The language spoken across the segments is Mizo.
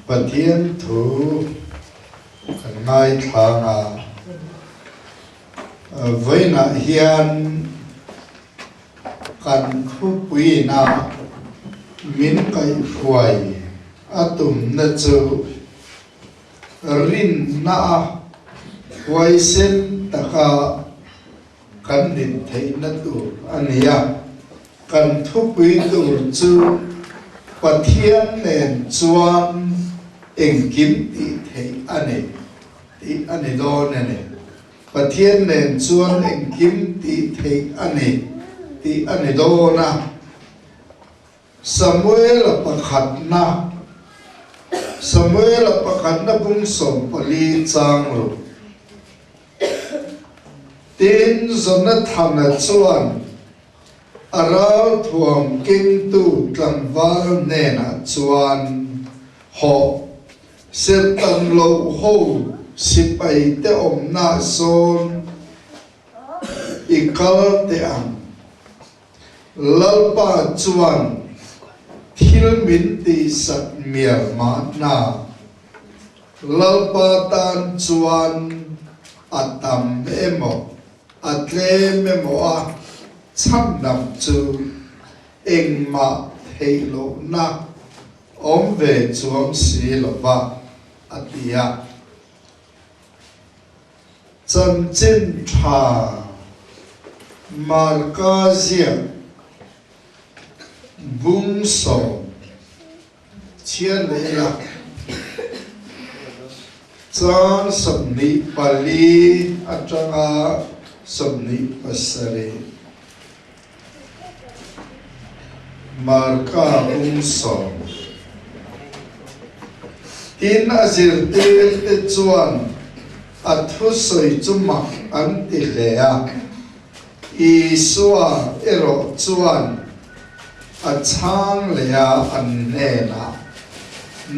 Pathian thu kan ngaithla nga. Vawiinah hian kan thupuiina min kaihhruai a tumna chu rinna a huaisen taka kan din theihna tur a ni a. Kan thupui tur chu Pathian nen chuan engkim tih theih a ni tih a ni dawn a ni. Pathian nen chuan engkim tih theih a ni tih a ni dawn a. Samuela pakhatna Samuela pakhatna bung 14 chang ru. Tin, Jonathana chuan a ralthuam kengtu tlangval hnenah chuan, Hawh, serhtan loh ho sipaite awmnaah sawn i kal teh ang. Lalpa chuan thil min tihsak mial mahna. Lalpa tan chuan a tam emaw, a tlem emaw a chhandam chu engmah theih lohna awm ve chuang si lova, a ti a. Chanchin tha Marka ziak bung 10 chhiar leh ila. Chang 24 atanga 27 Marka bung 10. Tin, a zirtirte chuan a thusawi chu mak an ti hle a. Isua erawh chuan a chhang leh a an hnenah,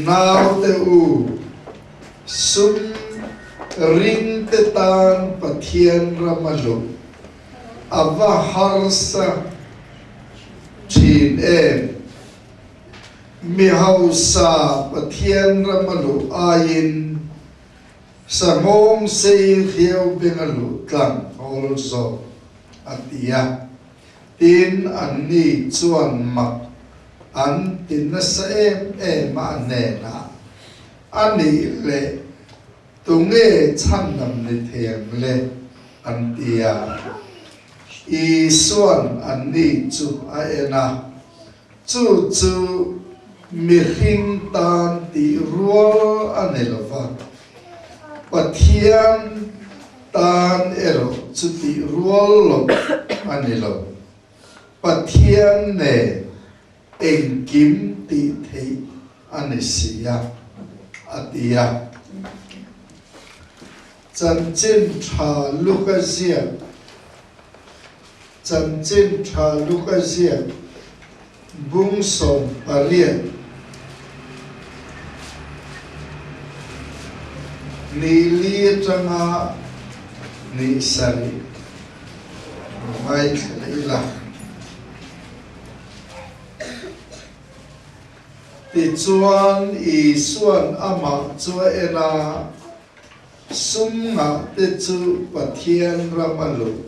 Naute u, sum ringte tan Pathian ram a luh a va harsa thin em? Mi hausa Pathian ram a luh aiin sanghawng sei hliau beng a luh tlang hawl zawk, a ti a. Tin, anni chuan mak an ti nasa em em a, a hnenah, A nih leh tunge chhandam ni thei ang le? an ti a. Isua'n anni chu a en a, Chu chu mihring tan tih rual a ni lo va, Pathian tan erawh chu tih rual loh a ni lo. Pathian nen engkim tih theih a ni si a, a ti a. Chanchin tha Luka ziak. Chanchin tha Luka ziak bung 18 ni li atanga ni 7 ngaithla leh ila. Tichuan Isua'n amah chu a en a. Sum ngah te chu Pathian ram a luh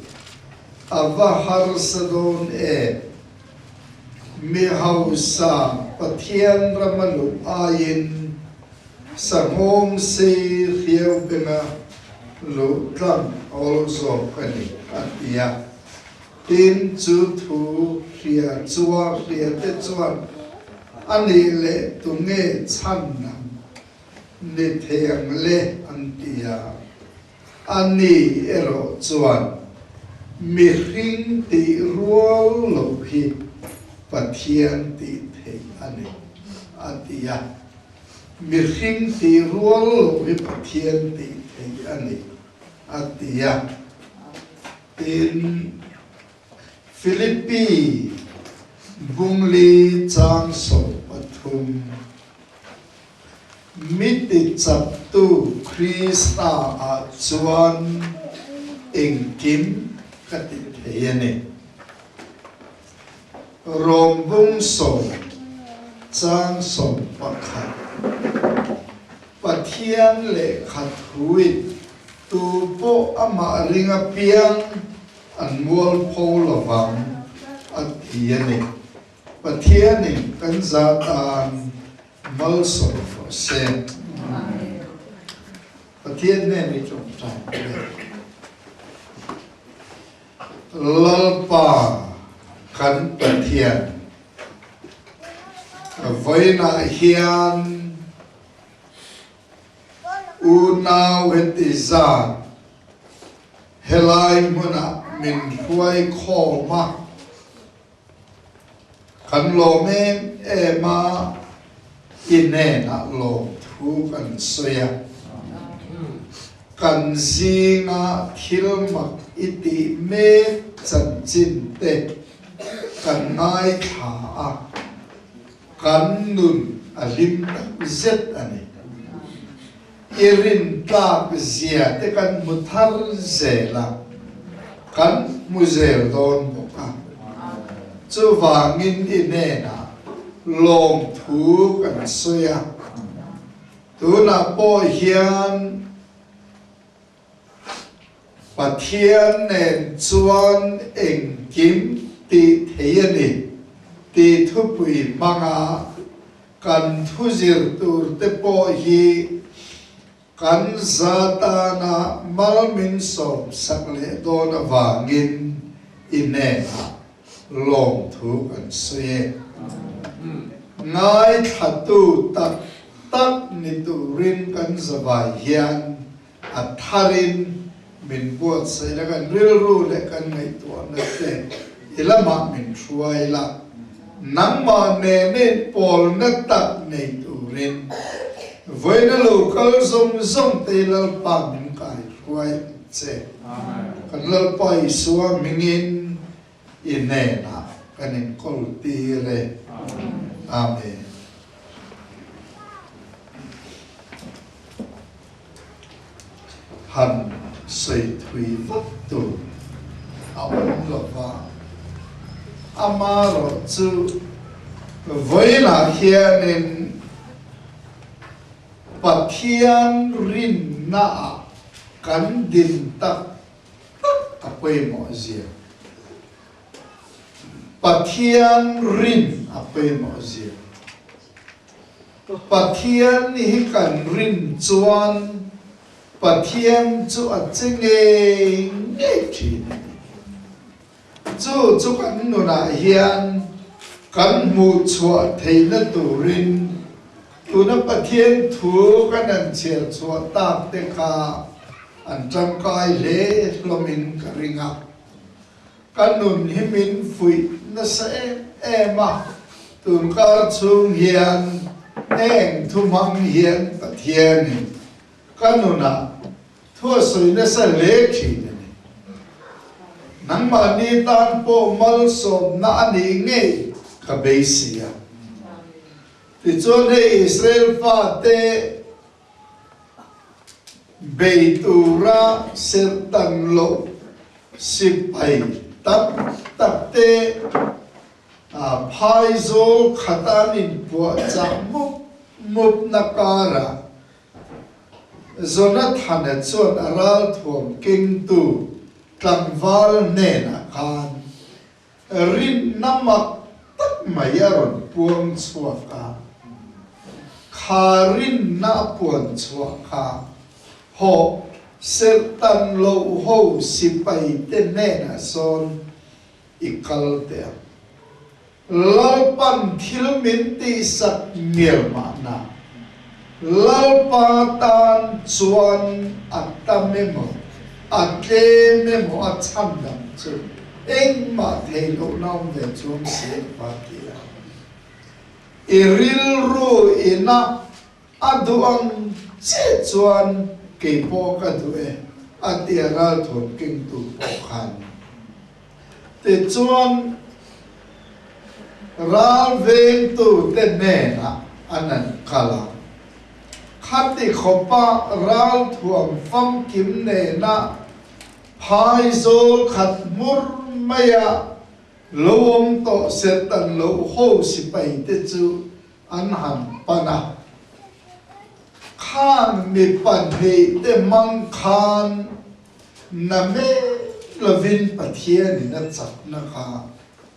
a va harsa dawn em? Mi hausa Pathian ram a luh aiin sanghawng sei hliau benga luh tlang awl zawk a ni, a ti a. Tin, chu thu hria chua hria te chuan a nih leh tunge chhan ang? Ni thei ang le an ti a, a ni erawh chuan mihring tih rual loh hi Pathian tih theih a ni a ti a, mihring tih rual loh hi Pathian tih theih a ni a ti a, tin Philippi bungli chang 13. Mi tichaktu Krista ah chuan engkim ka ti thei a ni. Rom bung 10 chang 11. Pathian lehkha thuin tu pawh amah ring apiang an mualpho lovang a ti a ni. Pathianin kan za tan malsawm rawh se. Pathian nen i tawngtai hle. Lalpa kan Pathian, vawiinah hian unau heti zat helai hmunah min hruai khawm a, kan lawm em em a, i hnenah lawmthu kan sawi a. Kan zinga thil mak i tih mek chanchin te kan ngaithla a, kan nun a hlim tak zet a ni. I rin tlak zia te kan hmu thar zel a, kan hmu zel dawn bawk a. Chuvangin i hnenah lawmthu kan sawi a. Tunah pawh hian Pathian nen chuan engkim tih thei a ni tih thupui hmanga kan thu zir tur te pawh hi kan za tana mal min sawmsak leh dawn avangin i hnenah lawmthu kan sawi e. Ngaithlatu tak tak ni turin kan zavai hian a tharin min buatsaih la, kan rilru leh kan ngaihtuahna te i lamah min hruai la, nangmah nene pawlna tak nei turin vawiina lo kal zawng zawng te i Lalpa min kaihruai ang che. Kan Lalpa Isua hmingin i hnenah kan inkawl tir e. Amen. Han sawi thui vak tur a awm lo va, amarawh chu vawiinah hianin Pathian rinnaah kan din tak tak a pawimawh zia. Pathian rin a pawimawh zia. Pathian hi kan rin chuan Pathian chu a che ngei ngei thin a ni. Chu chu kan nunah hian kan hmuh chhuah theihna turin tuna Pathian thu kan han chhiar chhuah tak te kha an tangkai hle hlawmin ka ring a. Ka nun hi min fuih nasa em em a, tunkar chhung hian heng thu hmang hian Pathianin ka nunah thu a sawi nasa hle thin a ni. Nangmahni tan pawh malsawmna a nih ngei ka beisei a. Tichuan hei Israel fate Bei tura serhtan loh sipai tam tak te phaizawl khat an inpuahchah mup mupna karah Jonathana chuan a ralthuam kengtu tlangval hnenah khan Rinna mak tak mai a rawn puang chhuak a, kha rinna a puan chhuah kha hawh serhtan loh ho sipai te hnenah sawn i kal teh ang. Lalpan thil min tihsak mial mahna, Lalpa tan chuan a tam emaw, a tlem emaw a chhandam chu engmah thei lohna awm ve chuang si a pa ti a. I rilru ina a duh ang che chuan kei pawh ka duh e a ti a ralthuam kengtu pawh khan. Tichuan, ral vengtute hnenah an an kal a. Khati khawpa ral thuam famkim nena phaizawl khat hmur maia lo awm tawh Satan lo ho sipaite chu an han pan a. Khang mi pahnihte hmang khan na mek lovin Pathianin a chakna kha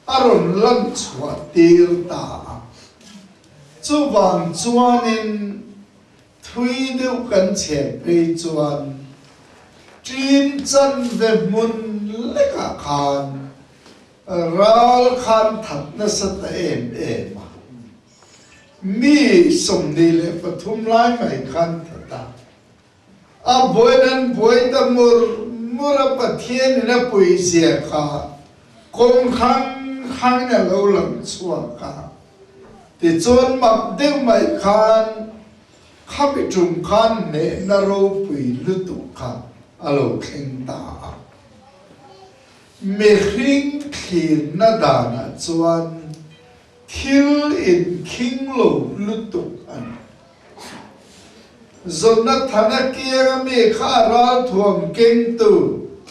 a rawn lan chhuah tir ta a. Chuvang chuanin thui deuh kan chhen phei chuan ṭin chanve hmun lekah khan ral khan that nasa ta em em a. Mi 23 lai mai khan that a. A buain an buai ta mur mur a, Pathianin a puihzia kha kawng hrang hrangin a lo lang chhuak a. Tichuan mak deuh mai khan khami tum khan hnehna ropui lutuk kha a lo thleng ta a. Mihring thlirna danah chuan Thil inkhing lo lutuk a ni. Jonathana kianga mi kha a ralthuam kengtu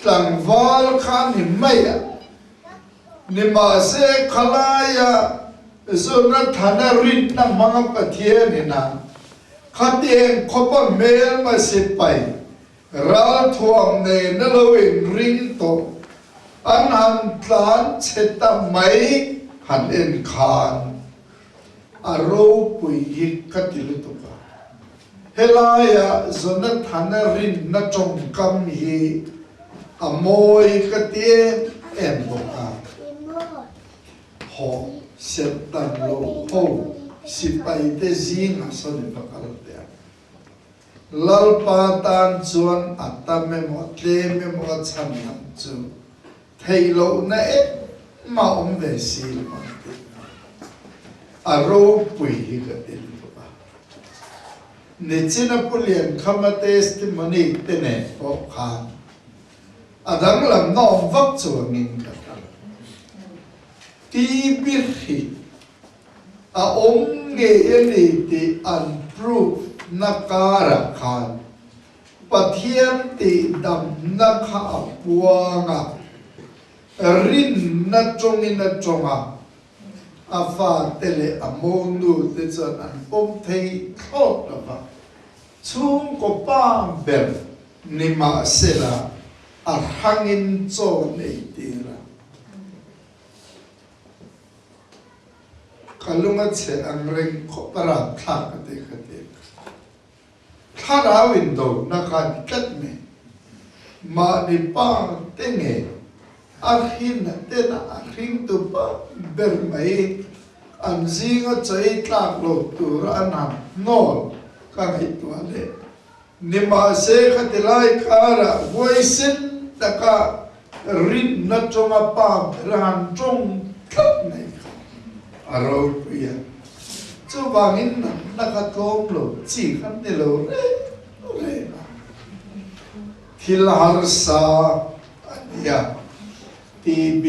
tlangval kha a ni mai a. Nimahse, khalaia Jonathana rinna hmanga Pathianin a khatiang khawpa hmelma sipai Ralthuam nena lo inring tawh an han tlan chhe ta mai han en khan a ropui hi ka ti lutuk a. Helaia Jonathana rinna tawngkam hi a mawi ka ti em em bawk a. Haw set dan lo ho sipaite zingah sawn in va kal teh ang. Lalpa tan chuan a tam emaw a tlem emaw a chhan lam chu theih lohna engmah awm ve si lo ang tih kha a ropui hi ka ti lutuk a. Nichina Pu Liankhama testimony te nen pawh khan a danglamna awm vak chuangin ka hre lo. TB hri A awm ngei a ni tih an proof na karah khan Pathian tihdamna kha a puang a, rinna tawngin a tawng a, a fate leh a monu te chuan an pawm thei thlawt lo va, chhungkaw pa ber ni mahsela a hrangin chaw nei tir a. Ka lung a chhe ang reng khawp a rat thlak a ti kha ti. Thlarau in do na kha ni tlat mai. Mahni pa te nge a hrin a ten a a hring tu pa ber mai an zing a chei tlak lo tur a an han hnawl ka ngaihtuah leh. Nimahse khatilai karah huaisen taka rinna tawnga pa ber han tawng tlat mai kha a ropui a. Chuvangin natna kha tlawm lo chi kha ni lo reng reng a. Thil harsa a nia, TB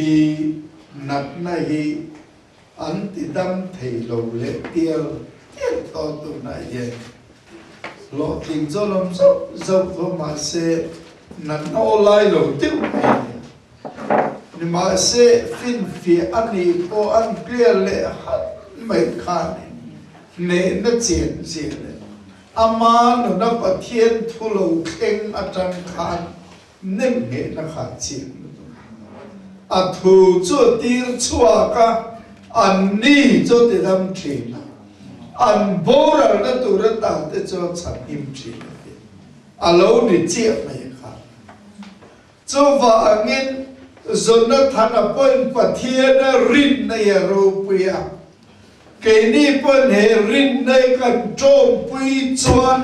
natna hi An ti dam thei lo leh tial tial tawh tunah hian hlawhtling chu a lawm zauh zauh tho mahse natna aw lai lo deuh mai a nia. Nimahse finfiah a nih pawh an clear leh hat mai khanin hnehna chian zia leh ama nuna Pathian thu lo thleng atang khan Nem nghehna kha chiang lutuk. A thu chu a tir chhuak a, an ni chu a ti dam thin a, an boralna tur atan te chu a chhan him thin a ti. A lo ni chiah mai kha. Chuvangin Jonathana pawhin Pathiana rinna hi a ropui a, keini pawhin he rinna hi kan tawmpui chuan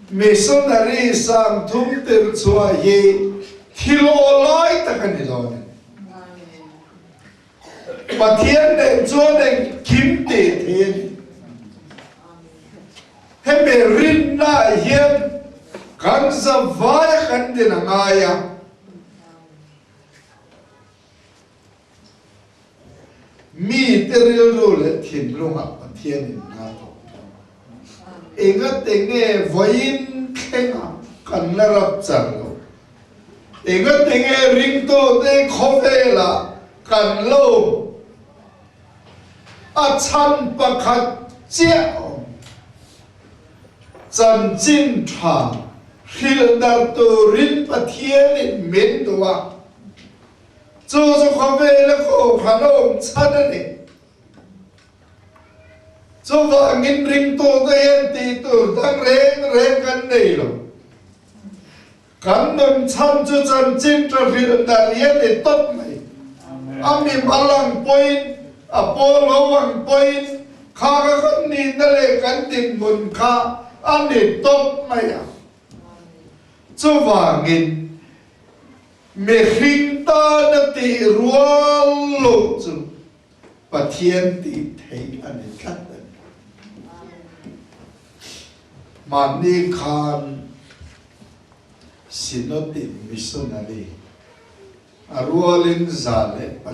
Missionary sangthum tir chhuah hi thil aw lai tak a ni dawn e. Pathian nen chuan engkim tih thei a ni. Hemi rinna ah hian kan zavaia kan din a ngai a. Mite rilru leh thinlungah Pathianin hna thawk thung. Engate nge vawiin thlenga kan la rap char lo? Engate nge ringtute khawvelah kan lo a chhan pakhat chiah awm? Chanchin Tha hrilh darh turin Pathianin min duh a, chu chu khawvela kohhran a awm chhan a ni. Chuvangin ringtute hian tih tur dang reng reng kan nei lo. Kan nun chhan chu chanchin tha hrilh darh hi a ni tawp mai. A mi mal ang pawhin, a pawl ho ang pawhin kha ka kan nihna leh kan dinhmun kha a ni tawp mai a. Chuvangin mihring tana tih rual loh chu Pathian tih theih a ni tlat a ni. Mahni khan Synod-in missionary a rualin 107 a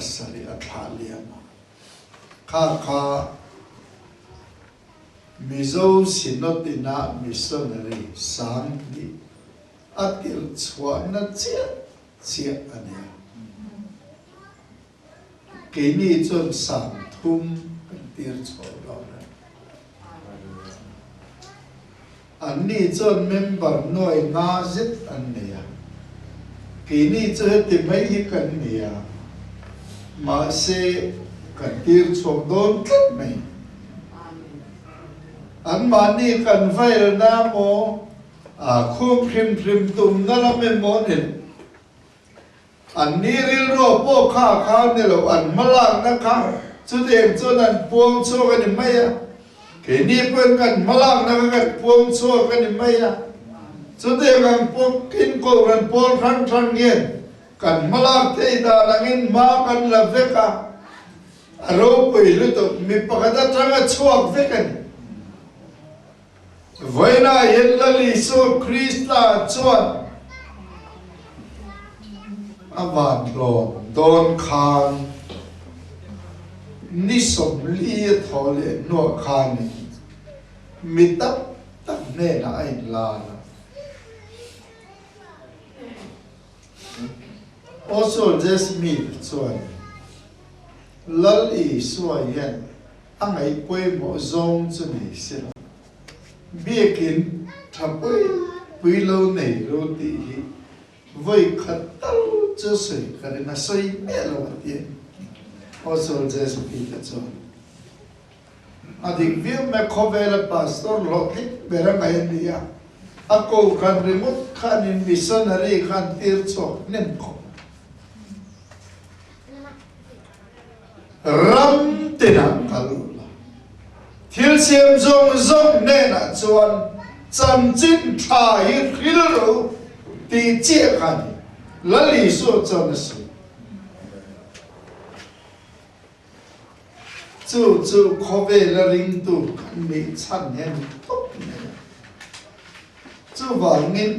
thlah liam a, kha kha Mizo Synod-ina missionary 2000 a tirh chhuahna chiah chiah a ni a. Keini chuan 3000 kan tir chhuah dawn a. Anni chuan member 500 zet an nei a. Keini chu heti mai hi kan ni a, mahse kan tir chhuak dawn tlat mai. Anmahni kan vailna maw, khum hrim hrim tumna lam emaw ni. Anni rilru pawh kha a kha ni lo, an hmalakna kha chutiang chuan an puang chhuak a ni mai a, keini pawhin kan hmalakna kha kan puang chhuak a ni mai a, chutiang ang pawhin Kohhran pawl hrang hrang hian kan hmalak thei dan angin hma kan la vek a, a ropui lutuk mi pakhat atanga chhuak vek a ni. Vawiinah hian Lal Isua Krista chuan a vantlawm dawn khan ni 40 a thawh leh hnuah khanin mi tam tak hnenah a inlan a. Oswald J. Smith chuan Lal Isua hian A ngaih pawimawh zawng chu ni se lo. Biakin tha pui pui lo nei ro tih hi vawi khat tal chu sawi ka ring a, sawi miah lo a ti a ni. Apostle Jespi te chuan a dik viau mai, khawvela pastor hlawhtling ber a ngaih a ni a, a kohhran ringawt khanin missionary khan tir chhuak hnem khawp. Ram tinah kal u la, thil siam zawng zawng hnenah chuan chanchin tha hi hril rawh u tih chiah kha a ni. Lal Isua chuan a sawi. Chu chu khawvela ringtu kan nih chhan hian tawp mai a. Chuvangin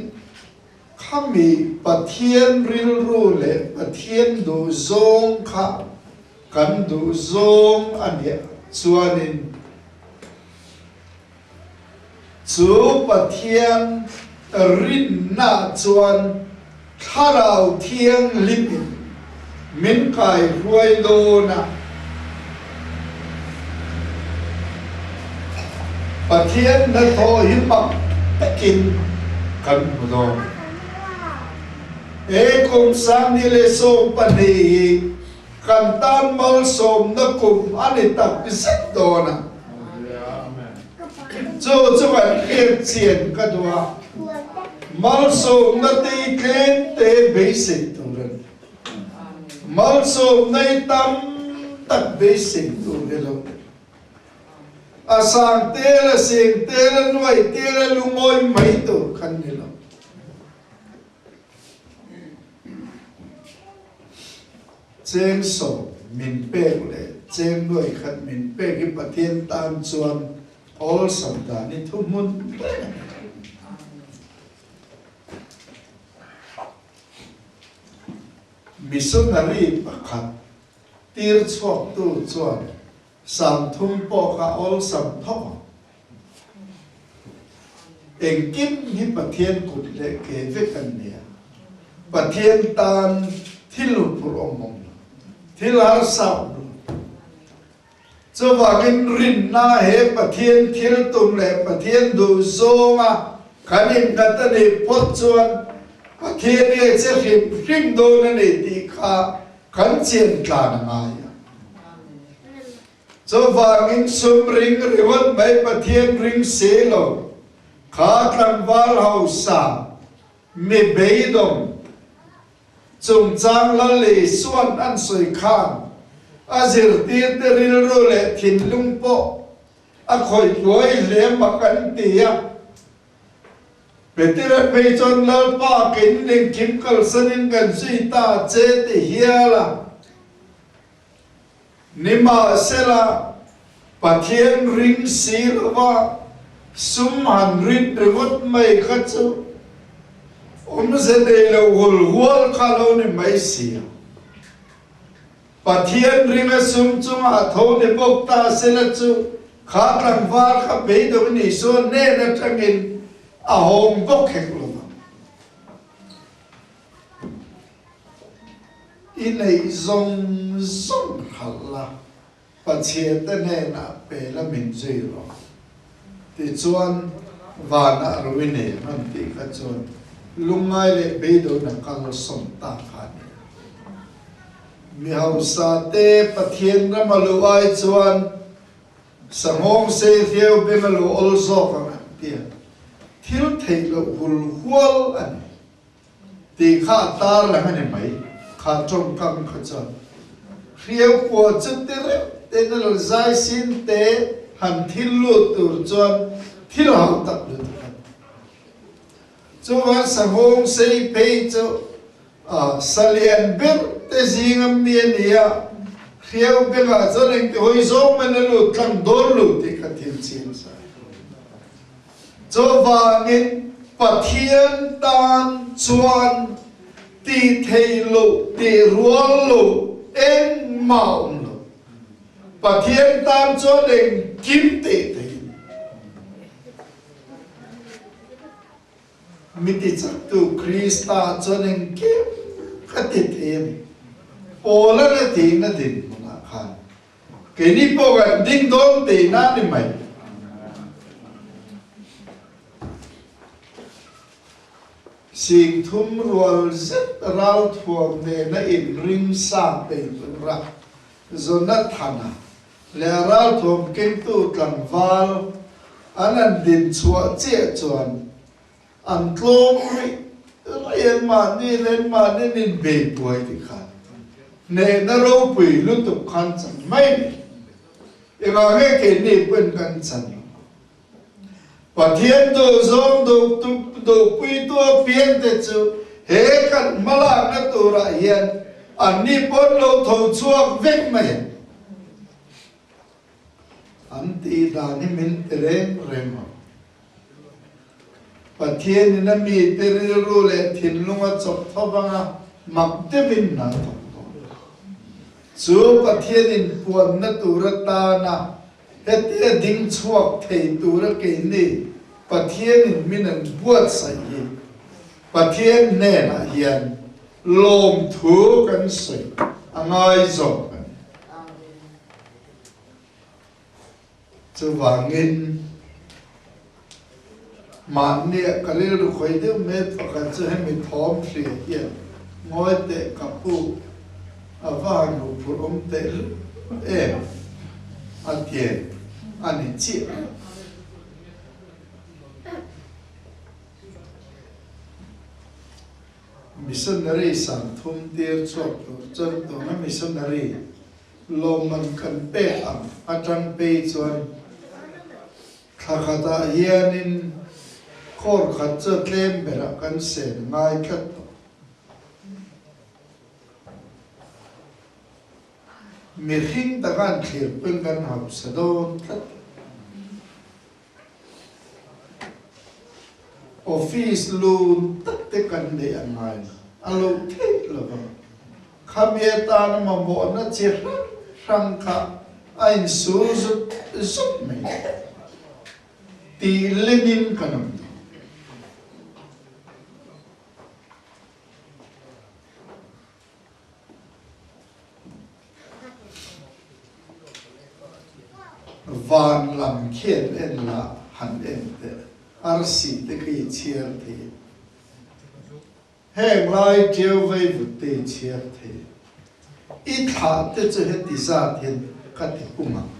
Khami Pathian rilru leh Pathian duhzawng kha kan duhzawng a nih chuanin chu Pathian rinna chuan Thlarau Thianghlimin min kaihruai dawn a. Pathian hnathawh hi mak takin kan hmu dawn. He kum 2012 hi kan tan malsawmna kum a ni tak zet dawn a. Chu chu kan hriat chian ka duh a, malsawmna te i tlem te beisei tur a ni. Malsawmna i tam tak beisei tur ni lo. A sang tel, a seng tel, a nuai tel, a lungawi mai tur khan ni lo. Cheng sawm min pek leh cheng nuai khat min pek hi Pathian tan chuan awlsam dan i thuhmun reng a ni. Missionary pakhat tir chhuaktu chuan 3000 pawh kha awlsam tho ang. Engkim hi Pathian kut leh ke vek an nia. Pathian tan thil huphurh awm awm lo, thil harsa awm lo. Chuvangin rinna he Pathian thil tum leh Pathian duh zawnga kan innghat a nih phawt chuan Pathian nge che hrim hrim dawn a ni tih kha kan chian tlan a ngai a. Chuvangin sum ring ringawt mai Pathian ring si lo kha tlangval hausa mi beidawng Chungchang Lal Isua'n an sawi khan a zirtirte rilru leh thinlung pawh a khawih buai hle mak an ti a. Petera phei chuan Lalpa kein engkim kalsanin kan zui ta che ti hial a. Nimahsela, Pathian ring si lova sum han rin ringawt mai kha chu awmze nei lo hul hual kha lo ni mai si a. Pathian ringa sum chungah tho ni bawk ta sela chu kha tlangval kha beidawng Isua hnen atangin a hawng bawk hek lo vang. I neih zawng zawng hralh la, Pachhiate hnenah pe la min zui rawh. Tichuan, vanah ro i nei ang an tih kha chuan lungngai leh beidawina kal sawm ta kha a ni a. Mi hausa te Pathian rama luh ai chuan Sanghawng sei hriau beng a lo awl zawk ang an ti a, thil theih loh hul hual a ni. Tih kha a tar lang a ni mai, kha tawngkam kha chuan hriau kua chu ti reuh tein a lo zai sin te han thil lut tur chuan thil hau tak lutuk a ni. Chuvang sanghawng sei phei chu salian ber te zinga mi a ni a, hriau bengah chuan engti hawi zawng man a lut tlang dawn lo tih kha thil chiang sa. Chuvangin Pathian tan chuan tih theih loh, tih rual loh engmah a awm lo. Pathian tan chuan engkim tih theih a ni. Mi tichaktu Krista chuan engkim ka ti thei a ni. Paula le tiin a dinhmunah khan Keini pawh kan ding dawn tihna a ni mai. Singthum rual zet ralthuam nena inring sa peih tura Jonathana leh ralthuam kengtu tlangval an han din chhuah chiah chuan An tlawm rih rih an mahni leh an mahni an inbei buai ti khan hnehna ropui lutuk khan chan mai a ni. Engah nge keini pawhin kan chan lo? Pathian duhzawng duhpuitu apiangte chu he kan hmalakna turah hian anni pawh an lo tho chhuak vek mai a. An tih dan hi min ti reng reng lo. Pathianin a mite rilru leh thinlung a chawp tho vang a, mak deuhin hna a thawk tawh. Chu Pathianin puanna tur atana hetia ding chhuak thei tura keini Pathianin min an buatsaih hi Pathian hnenah hian lawmthu kan sawi a ngai zawk a ni. Chuvangin, mahnia ka rilru khawi deuh mek pakhat chu hemi thawm hria hian ngawi teh ka pu a va han ru phurh awm teh hlut em a ti a ni chiah. Missionary sangthum tir chhuak tur chuan tuna missionary Lawmman kan pek ang atang phei chuan thla khatah hianin khawl khat chu a tlem berah kan sen ngai tlat tawh. Mihring taka an thlir pawn kan hausa dawn tlat. Office lun tak te kan neih a ngai a lo theih lo vang. Khami atana mamawhna chi hrang hrang kha a insul zut zut mai tih lengin kan awm dawn. Van lam khian en la han en teh, arsi te khi i chhiar thei. Heng lai ṭiau veivut te i chhiar thei. I thlah te chu heti zat hian ka ti pung ang.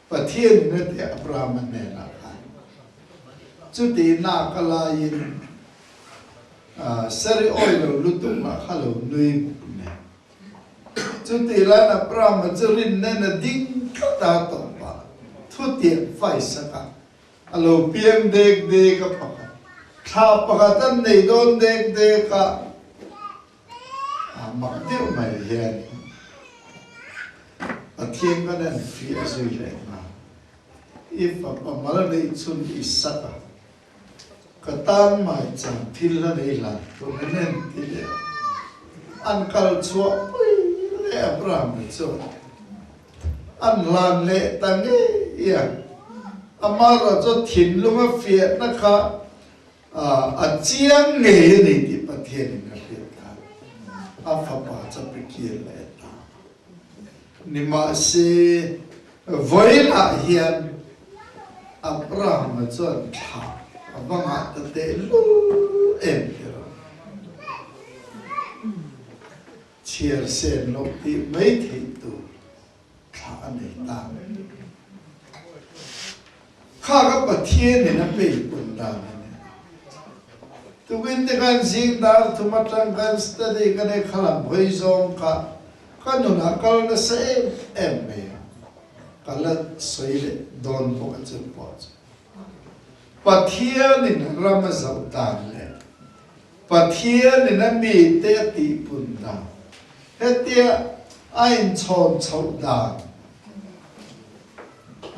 Pathian in a ti Abraham-a hnenah khan. Chuti nak a laiin Sari awi lo lutuk lah kha lo nui bawk nen. Chuti laiin Abraham-a chu rin nen a ding tlat a, tawpah thutiang faisak a, a lo piang dek dek a pakhat. Thla pakhat an nei dawn dek dek a, a mak deuh mai hian Pathian kan en fiah zui leh nghal. I fapa mal neih chhun i sak a, Ka tan mai chang thil a nei hlan tur an en ti leh a, an kal chhuah pui leh Abraham-a chuan an hlan leh ta ngei a. Amaherawh chu thinlunga fiahna kha a chiang ngei a ni tih Pathianin a hriat khan a fapa chu a pe kir leh ta. Nimahse, vawiinah hian Abrahama chuan thlah a va ngah ta tehlul em tir a, chhiar sen loh tih mai theih tur thlah a nei ta. Kha ka Pathianin a peipun dan a ni. Tukin te khan zing dar thum atang khan study ka nei khalam hawi zawng kha Ka nunah kal nasa em em mai a, ka la sawi leh dawn bawk a chu pawh chu Pathianin ram a zoh dan leh Pathianin a mite a tihpun dan, hetia a inchhawn chhoh dan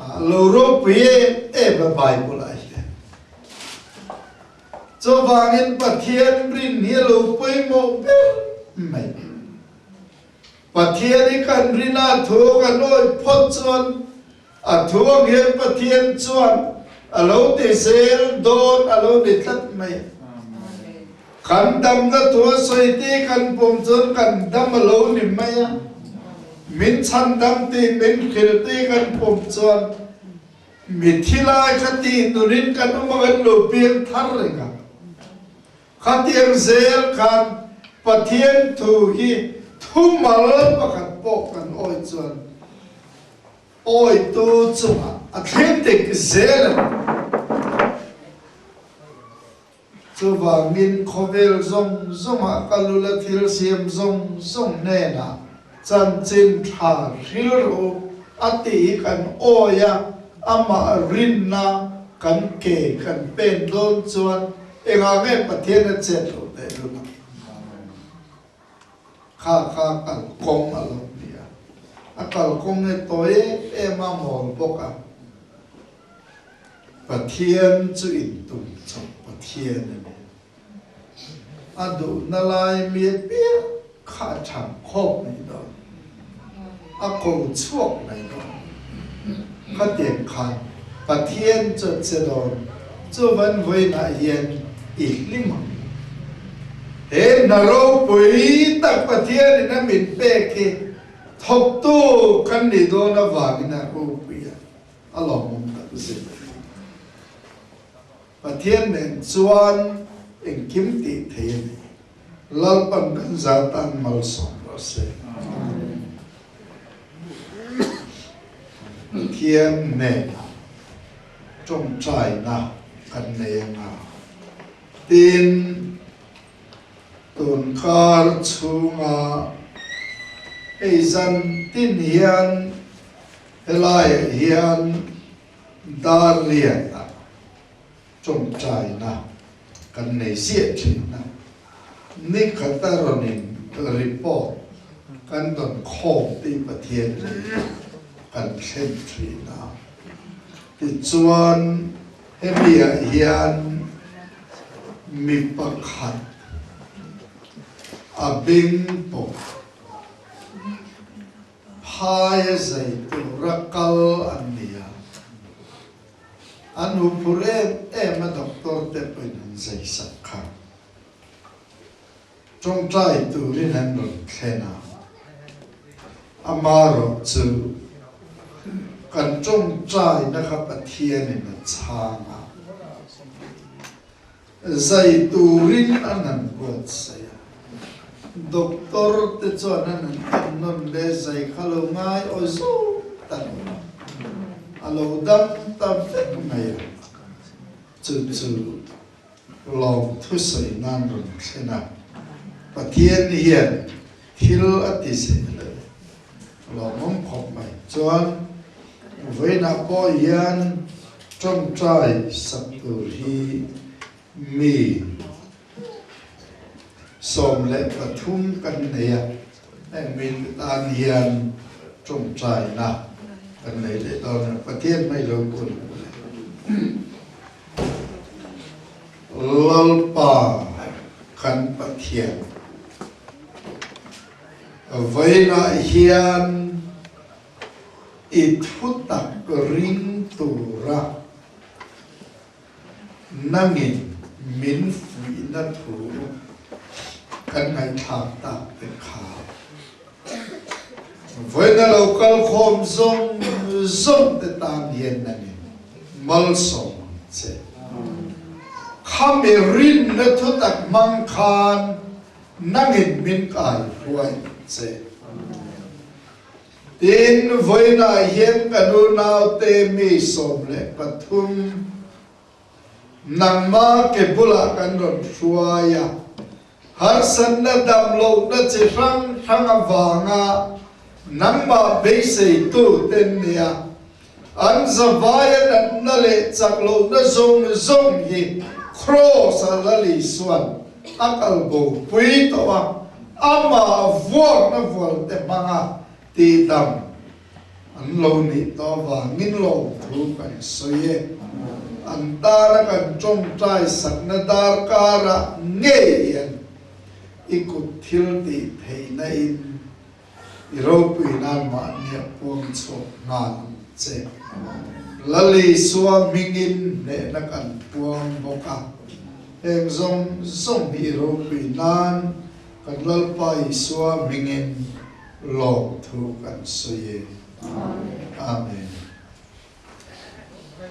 a lo ropui em em a Bible ah hian. Chuvangin Pathian rin hi a lo pawimawh ber mai. Pathian i kan rina thu kan awih phawt chuan a thu ang hian Pathian chuan a lo ti zel dawn a lo ni tlat mai. Kan damna thu a sawi tih kan pawm chuan kan dam a lo ni mai a, min chhandam tih min hrilh tih kan pawm chuan mithi lai kha tih nunin kan awm a kan lo piang thar reng a. Khatiang zel khan Pathian thu hi thumal pakhat pawh kan awih chuan awitu chungah a thleng dik zel a ni. Chuvangin khawvel zawng zawngah ka lula thil siam zawng zawng hnenah chanchin tha rilru a tih hi kan awi a, amah rinna kan ke kan pen dawn chuan Engah nge Pathian a chet loh teh lun ang? Kha kha kalkawng a lo ni a, a kalkawng hi tawi em em a mawl bawk a, Pathian chu intum chawp Pathian a ni. A duhna lai mi apiang kha a chhang khawp mai dawn, a ko chhuak mai dawn. Khatiang khan Pathian chu a che dawn, chuvan vawiinah hian i hlim ang. He hna ropui tak Pathianin a min pek hi thawktu kan nih dawn avangin a ropui a, a lawmawm takzet a ni. Pathian nen chuan engkim tih thei a ni. Lalpan kan zat tan malsawm rawh se. Pathian hnenah tawngtaina kan nei anga, tin tunkar chhunga hei zan tin hian helaiah hian dar lianah tawngtaina kan nei ziah thin a, ni khat a rawn in report kan rawn khawm tih Pathian nen kan thlen thin a, tichuan hemi ah hian mi pakhat a beng pawh phaia zai tura kal an ni a. An huphur em em a doctor te pawhin an zai sak kha. Tawngtai turin an rawn thlen a, amarawh chu Kan tawngtaina kha Pathianin a chhang a, zai turin an han buatsaih a. Doctor te chuan an han en nawn le, zai kha lo ngai aw zawk ta lo a, a lo dam ta vek mai a. Chu chu lawm thusawi nan rawn thlen a, Pathian hian thil a ti zel a ni. Lawmawm khawp mai. Chuan vawiinah pawh hian tawngtai sak tur hi mi 13 kan nei a, heng mite tan hian tawngtaina kan nei leh dawn a, Pathian mai lo kun hmuh leh. Lalpa kan Pathian, vawiinah hian i thutak ring tura nangin min fuihna thu kan ngaihthlak tak te kha vawiina lo kal khawm zawng zawng te tan hian nangin malsawm ang che. Khami rinna thutak hmang khan nangin min kai hruai ang che. Tin, vawiinah hian kan unaute mi 13 nangma ke bulah kan rawn hruai a, harsatna damlohna chi hrang hrang avanga nangmah beiseitu ten nia an zavaia natna leh chaklohna zawng zawng hi Kraws-a Lal Isuan a kalbo pui tawh a, amah vuakna vualte hmanga tihdam An lo nih tawh avangin lawmthu kan sawi e. An tana kan tawngtai sakna darkarah ngei hian i kut thil tih theihna in i ropui nan mahnia puang chhuak nghal ang che. Lal Isua hmingin hnehna kan puang bawk a, heng zawng zawng hi i ropui nan kan Lalpa Isua hmingin lawmthu kan sawi e. Amen.